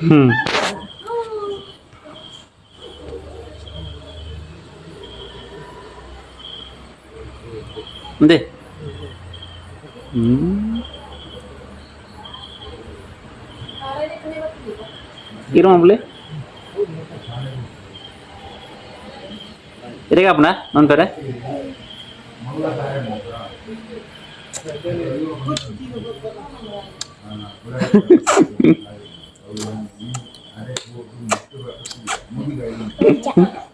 ಹ್ಞೂ ಅಂದೆ. ಹ್ಞೂ ಇರು ಮಾಮೂಲಿ ಇರೇಗಪ್ಪನ ನಂತರ.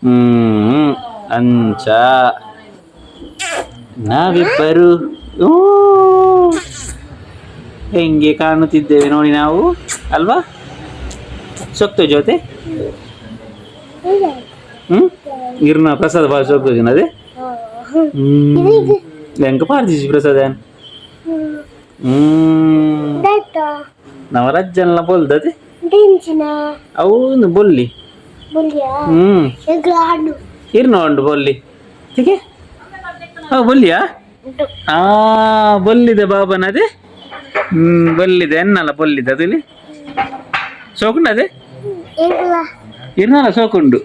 ಹ್ಮ್ ಅಂಚ ನಾವಿಬ್ಬರು ಊ, ಹೆಂಗೆ ಕಾಣುತ್ತಿದ್ದೇವೆ ನೋಡಿ ನಾವು ಅಲ್ವಾ? ಸೊಕ್ತ ಜೊತೆ. ಹ್ಮ್ ಇರ್ನ ಪ್ರಸಾದ ಭಾಳ ಸೊಕ್ತ ಅದೇ. ಹ್ಮ್ ಎಂಕ ಪಾರ್ದಿಸಿ ಪ್ರಸಾದ. ಹ್ಮ್ ನವರಜ್ಜನ್ಲ ಬೋಲ್ದದೆ. ಅವನು ಬೊಲ್ಲಿ. ಹ್ಮ್ ಇರ್ನ ಉಂಡು ಬೊಲ್ಲಿ ಹೀಗೆ. ಓ ಬೊಲ್ಲಿಯಾ? ಆ ಬೊಲ್ಲಿದೆ ಬಾಬನ ಅದೇ. ಹ್ಮ್ ಬೊಲ್ಲಿದೆ ಎನ್ನಲ್ಲ ಬೊಲ್ಲಿದೆ ಅದು ಇಲ್ಲಿ ಸೋಕುಂಡು ಅದೇ. ಇರ್ನಲ್ಲ ಸೋಕುಂಡು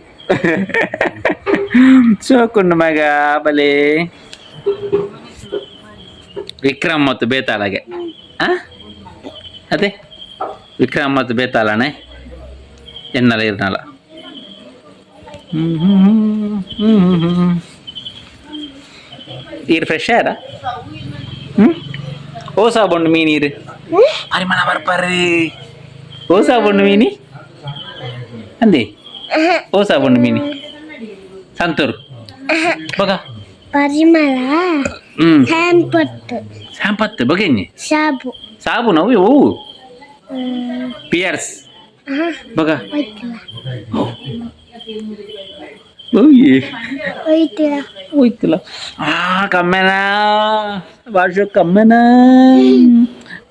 ಸೋಕುಂಡು ಮಗ ಬಲೆ. ವಿಕ್ರಮ್ ಮತ್ತು ಬೇತಾಳಗೆ. ಆ ಅದೇ ವಿಕ್ರಮ್ ಮತ್ತು ಬೇತಾಳನೆ ಎನ್ನಲ್ಲ ಇರ್ನಲ್ಲ. ಹ್ಮ್ ಹ್ಮ್ ಹ್ಮ್ ಹ್ಮ್ ಹ್ಮ್. ಈರ್ ಫ್ರೆಶ್ ಆರ? ಹ್ಮ್ ಓ ಸಾಬುಂಡು ಮೀನು ಈರು ಪರಿಮಳ ಬರ್ಪರ್ರಿ. ಓ ಸಾಬುಂಡು ಮೀನಿ ಅಂದೆ. ಓ ಸಾಬುಂಡು ಮೀನಿ ಸಂತೂರು ಬಗ. ಪರಿಮಳ. ಹ್ಮ್ ಸ್ಯಾಂಪತ್ತು. ಸಂಪತ್ತು ಬಗೆಂಜಿ. ಸಾಬು. ಸಾಬು ನಾವು ಓ ಪಿಯರ್ಸ್ ಬಗ. ಹೋಯ್ತಿಲ್ಲ. ಓಯ್. ಹೋಯ್ತಿಲ್ಲ. ಹೋಯ್ತಿಲ್ಲ. ಆ ಕಮ್ಮೆನ ಬಾರ್ಸ ಕಮ್ಮೆನ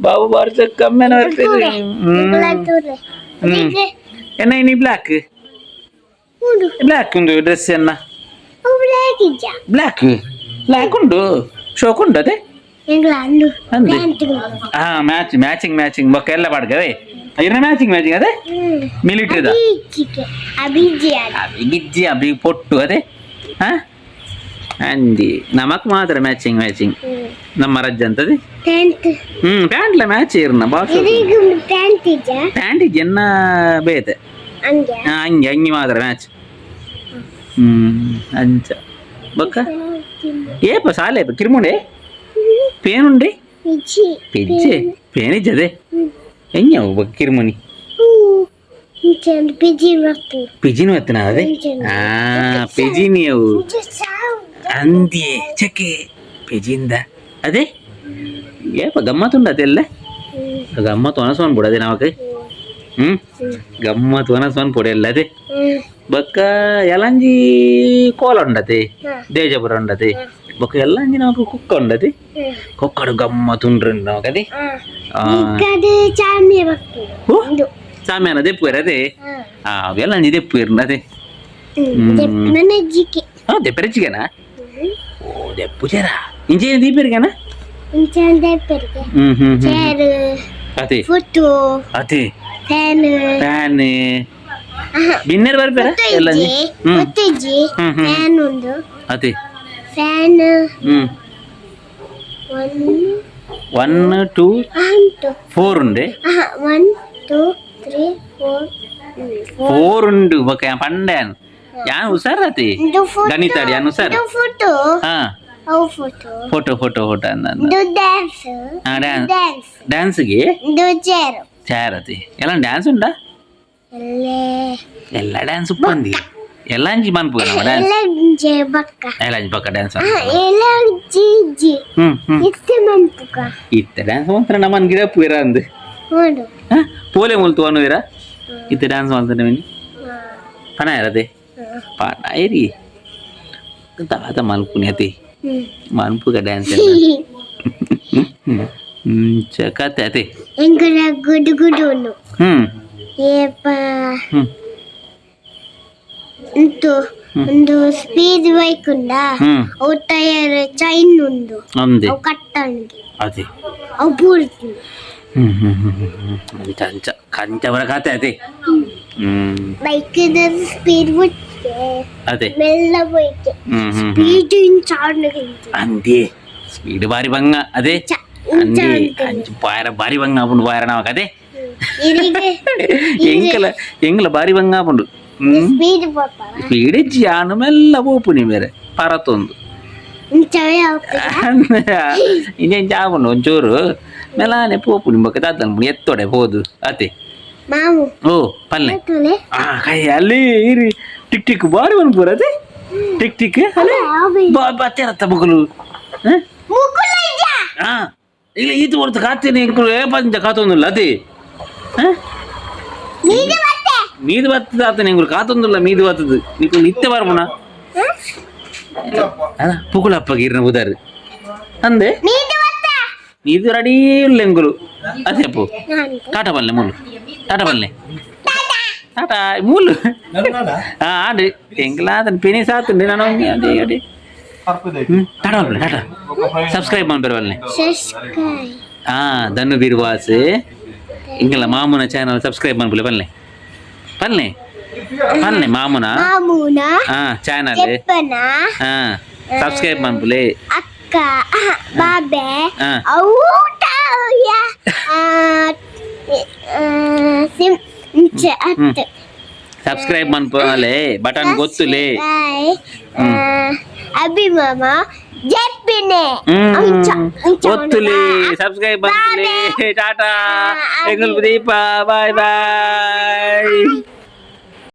ಬಾಬು ಬಾರ್ಸ ಕಮ್ಮೆನ ಬರ್ತೀರಿ. ಹ್ಮ್ ಹ್ಮ್ ಎನ್ನ ಇನಿ ಬ್ಲ್ಯಾಕ್. ಉಂಡು. ಬ್ಲ್ಯಾಕ್ ಉಂಡು ಡ್ರೆಸ್ ಎನ್ನ. ಬ್ಲ್ಯಾಕ್. ಬ್ಲ್ಯಾಕ್ ಬ್ಲ್ಯಾಕ್ ಉಂಡು ಶೋಕ್ ಉಂಡು ಅದೇ. ಎಂಗ್ಲ ಅಂಡು. ಅಂದೆ. ಪ್ಯಾಂಟ್. ಹಾ match matching matching ಬೊಕ್ಕ ಎಲ್ಲ ಪಾಡ್ಗವೇ ಇರ್ನ ಮ್ಯಾಚಿಂಗ್ ಮ್ಯಾಚಿಂಗ್ ಅದೇ ಮಿಲಿಟರಿದ. ಅಬಿಜಿಗೆ ಅಬಿಜಿ. ಗಿಜ್ಜಿ ಅಬಿ ಪೊಟ್ಟು ಅದೇ. ಹಾ ಅಂದಿ ನಮಕ್ ಮಾತ್ರ ಮ್ಯಾಚಿಂಗ್ ಮ್ಯಾಚಿಂಗ್ ನಮ್ಮ ರಜ್ಜ ಅಂತದೆ. ಪ್ಯಾಂಟ್. ಹ್ಮ್ ಪ್ಯಾಂಟ್ಲ ಮ್ಯಾಚ್ ಇರ್ನ ಬಾಸ್. ಇದೀಗ ಪ್ಯಾಂಟ್ ಇಜ್ಜಾ? ಪ್ಯಾಂಟ್ ಜನ್ನ ಬೇತೆ. ಹಂಗೆ. ಹಾ, ಅಂಗಿ ಅಂಗಿ ಮಾತ್ರ ಮ್ಯಾಚ್. ಹ್ಮ್ ಅಂಚ ಬೊಕ್ಕ ಏಪ ಸಾಲೆ ಕಿರ್ಮುಂಡೆ ಪೇನುಂಡೆ. ಇಜ್ಜಿ. ಪಿಜ್ಜೆ ಪೇನಿಜ್ಜದೆ ಎಂಜ ಬೊಕ್ಕ ಕಿರ್ಮುನಿ. ಪಿಜಿ ಬರ್ತದೆ. ಪಿಜಿನ ಎತ್ತನ ಅದೇ. ಆ ಪಿಜಿನಿ ಅವು. ಅಂದಿಯೇ ಚಕ್ಕೆ ಪಿಜಿಂದ ಅದೇ ಏಪ ಗಮ್ಮತ್ತುಂಡ ಅದೆಲ್ಲ ಗಮ್ಮತ್ತು ಒಣಸೋನ್ ಬಿಡು ಅದೇ ನಮಕ್. ಹ್ಮ್ ಗಮ್ಮತ್ತು ಒಣಸೋನ್ ಪೊಡಿ ಎಲ್ಲ ಅದೇ. ಬೊಕ್ಕ ಎಲಂಜಿ ಕೋಲ ಉಂಡತೆ. ದೇಜಪುರ ಉಂಡತೆ. ಬೊಕ್ಕ ಎಲ್ಲಂಜಿ ನಮಕ್ ಕುಕ್ಕ ಉಂಡತೆ. ಕೊಕ್ಕಡು ಗಮ್ಮತ್ತು ಉಂಡ್ರು ನಮಕ್ ಅದೇ. ಆ, ಅದು ಚಾಮಿ ಬರ್ತದೆ. ಓ ಸಾಮ್ಯಾನ ದೆಪ್ಪುವೆರ್ ಅದೇ. ಆ ಎಲ್ಲಂಜಿ ದೆಪ್ಪುವೆರ್ ಅದೇ. ನನ್ನ ಜಿಕೆ. ಹಾ ದೆಪ್ಪರೆಚ್ಚಿಗೆನಾ? ಓ ದೆಪ್ಪುಜೆರಾ ಇಂಚೆ ದೀಪೆರಿಗೆನಾ? ಇಂಚ ದೆಪ್ಪರಿಗೆ. ಹ್ಮ್ ಹ್ಮ್ ಹ್ಮ್ ಚೇರ್. ಅದೇ. ಫೋಟೋ. ಅದೇ. ಫ್ಯಾನ್. ಫ್ಯಾನ್ ಬಿನ್ನೆರ್ ಬರ್ಪೆರ ಎಲ್ಲಂಜಿ. ಹ್ಮ್ ಒತ್ತಿಜ್ಜಿ. ಹ್ಮ್ ಹ್ಮ್. ಫ್ಯಾನ್ ಉಂಡು. ಅದೇ. Fan. ಹ್ಮ್ one. One two ಉಂಟು. ಫೋರ್ ಉಂಡೆ. 1 2 3 4. ಫೋರ್ ಉಂಡು ಬೊಕ್ಕ ಪಂಡ್ಯಾನ್ ಯಾನ್ ಹುಷಾರತಿ ಗಣಿತ ಯಾನ್ ಹುಷಾರ್. ಇದು ಫೋಟೋ. ಹಾ. ಅವು photo. Photo photo photo ಅಂದ. ಇದು ಡ್ಯಾನ್ಸ್. ಹಾ ಡ್ಯಾನ್ಸ್. ಡ್ಯಾನ್ಸ್. ಡ್ಯಾನ್ಸ್ಗೆ. ಇದು ಚೇರ್. ಚೇರ್ ಅತಿ ಎಲ್ಲ ಡ್ಯಾನ್ಸ್ ಉಂಡಾ? ಎಲ್ಲೇ. ಎಲ್ಲ ಡ್ಯಾನ್ಸ್ ಉಪ್ಪಂದಿ ಎಲ್ಲ ಅಂಜಿ ಮನ್ಪುಗ ನಮ್ಮ ಡ್ಯಾನ್ಸ್. ಎಲ್ಲ ಜೆ ಬಕ್ಕ. ಎಲ್ಲ ಅಂಜಿ ಪಕ್ಕ ಡ್ಯಾನ್ಸ್. ಎಲ್ಲ G G. ಹ್ಮ್ ಹ್ಮ್ ಇತ್ತೆ ಮನ್ಪುಗ. ಇತ್ತೆ ಡ್ಯಾನ್ಸ್ ಮಾತ್ರ ನಮ್ಮನ್ ಗಿಡ ಪೂರ ಅಂದ್. ನೋಡು. ಪೋಲೆ ಮುಲ್ತು ಅನುವಿರ ಇತ್ತೆ ಡ್ಯಾನ್ಸ್ ಮಾಡ್ತಾನೆ ಮಿನಿ ಪಣ ಇರದೆ ಪಣ ಇರಿ ತಾತ ಮಲ್ಪುನಿ ಅತಿ. ಮನ್ಪುಗ ಡ್ಯಾನ್ಸ್ ಎಲ್ಲ. ಹ್ಮ್ ಕತೆ ಅತಿ. ಎಂಕಲ ಗುಡು ಗುಡು ಉಂಡು. ಹ್ಮ್ ಏಪ. ಹ್ಮ್ ಉಂಟು ಒಂದು ಸ್ಪೀಡ್ ಬೈಕ್ ಉಂಡಾ? ಹ್ಮ್ ಅವು ಟೈರ್ ಚೈನ್ ಉಂಡು. ಅಂದೆ. ಅವು ಕಟ್ಟಣಿಗೆ. ಅದೇ. ಅವು ಪೂರ್ತಿ. ಹ್ಮ್ ಹ್ಮ್ ಹ್ಮ್ ಹ್ಮ್ ಹ್ಮ್. ಅಂಚ ಅಂಚ ಕಂಚ ಬರ ಖಾತೆ ಅದೇ. ಹ್ಮ್. ಬೈಕ್ ಸ್ಪೀಡ್ ಬಿಟ್ಟೆ. ಅದೇ. ಮೆಲ್ಲ ಬೈಕ್. ಹ್ಮ್ ಹ್ಮ್ ಹ್ಮ್ ಸ್ಪೀಡ್ ಇಂಚಾಡ್. ಅಂದೇ, ಸ್ಪೀಡ್ ಬಾರಿ ಬಂಗ ಅದೇ. ಅಂದೇ, ಅಂಚ ಪಾಯರ ಬಾರಿ ಬಂಗ ಆಪುಂಡು ಪಾಯರ ನಮಕ್ ಅದೇ. ಎಂಕಲ ಎಂಕಲ ಬಾರಿ ಬಂಗ ಆಪುಂಡು. ಹ್ಮ್. ಸ್ಪೀಡ್ ಪೋಪಾರ. ಸ್ಪೀಡ್ ಇಜ್ಜಿ, ಆನು ಮೆಲ್ಲ ಪೋಪುನಿ ಬೇರೆ ಪರತೊಂದು. ಇಂಚವೇ. ಇಂಚ ಇಂಚ ಆಪುಂಡು ಒಂಚೂರು ಮೆಲಾನೆ ಪೋಪುನಿ. ಬೊಕ್ಕ ದಾದ ಎತ್ತೊಡೆ ಪೋದು ಅತೆ. ಮಾಮು. ಓ, ಪಲ್ಲೆ. ತುಲೆ. ಆ ಕೈ ಅಲ್ಲಿ ಇರಿ, ಟಿಕ್ ಟಿಕ್ ಬಾರಿ ಮನ್ಪುರ ಅದೇ, ಟಿಕ್ ಟಿಕ್ ಅಲ್ಲೇ ಬತ್ತೇರತ್ತ ಮಗಲು. ಹಾ, ಇಲ್ಲ, ಈತು ಹೊರ್ತು ಕಾತೇನೆ ಎಂಕುಲು ಏಪಂಚ ಕಾತೊಂದುಲ್ಲ ಅದೇ. ಮೀದು ಬತ್ತದ ಆತನೆ, ಎಂಕುಲು ಕಾತೊಂದುಲ್ಲ. ಮೀದು ಬತ್ತದು ನಿಕುಲು ಇತ್ತೆ ಬರ್ಪುಣ ಅಲ್ಲ, ಪುಕುಳಪ್ಪ ಗಿರ್ನ ಉದಾರು ಅಂದೆ. ಇದು ರೆಡಿ ಇಲ್ಲ ಎಂಕುಲು ಅದೇ. ಅಪ್ಪು, ಟಾಟಾ ಬಲ್ಲೆ ಮೂಲು, ಟಾಟಾ ಬಲ್ಲೆ, ಟಾಟಾ ಮೂಲು. ಹಾ, ಆಡು ಎಂಕಲ ಆತನ ಪಿನಿ ಸಾತುಂಡು ನಾನು ಅದೇ ಅದೇ. ಹ್ಮ್, ಟಾಟಾ ಬಲ್ಲೆ, ಟಾಟಾ. ಸಬ್ಸ್ಕ್ರೈಬ್ ಮಾಡ್ಬೇರೆ ಬಲ್ಲೆ. ಸಬ್ಸ್ಕ್ರೈಬ್. ಹಾ, ಧನು ಬಿರ್ವಾಸ್ ಇಂಗಲ ಮಾಮೂನ ಚಾನಲ್ ಸಬ್ಸ್ಕ್ರೈಬ್ ಮಾಡ್ಬಿಲ್ಲ ಬಲ್ಲೆ, ಬಲ್ಲೆ, ಬಲ್ಲೆ ಮಾಮೂನ. ಮಾಮೂನ. ಹಾ, ಚಾನಲ್. ಚೆಪ್ಪನ. ಹಾ, ಸಬ್ಸ್ಕ್ರೈಬ್ ಮಾಡ್ಬಿಲೆ. ಅಕ್ಕ ಬಾಬೆ. ಹಾ. ಊಟ ಸಿಮ್ ಅತ್ತು. ಸಬ್ಸ್ಕ್ರೈಬ್ ಮನ್ಪಲೆ ಬಟನ್ ಗೊತ್ತುಲೆ. ಅಭಿಮಾಮ ಜೆಪ್ಪಿನೆ. ಹ್ಮ್, ಒತ್ತುಲಿ, ಸಬ್ಸ್ಕ್ರೈಬ್ ಮಾಡ್ಲಿ. ಟಾಟಾ ಎಂಗುಲ್ ದೀಪ, ಬಾಯ್ ಬಾಯ್.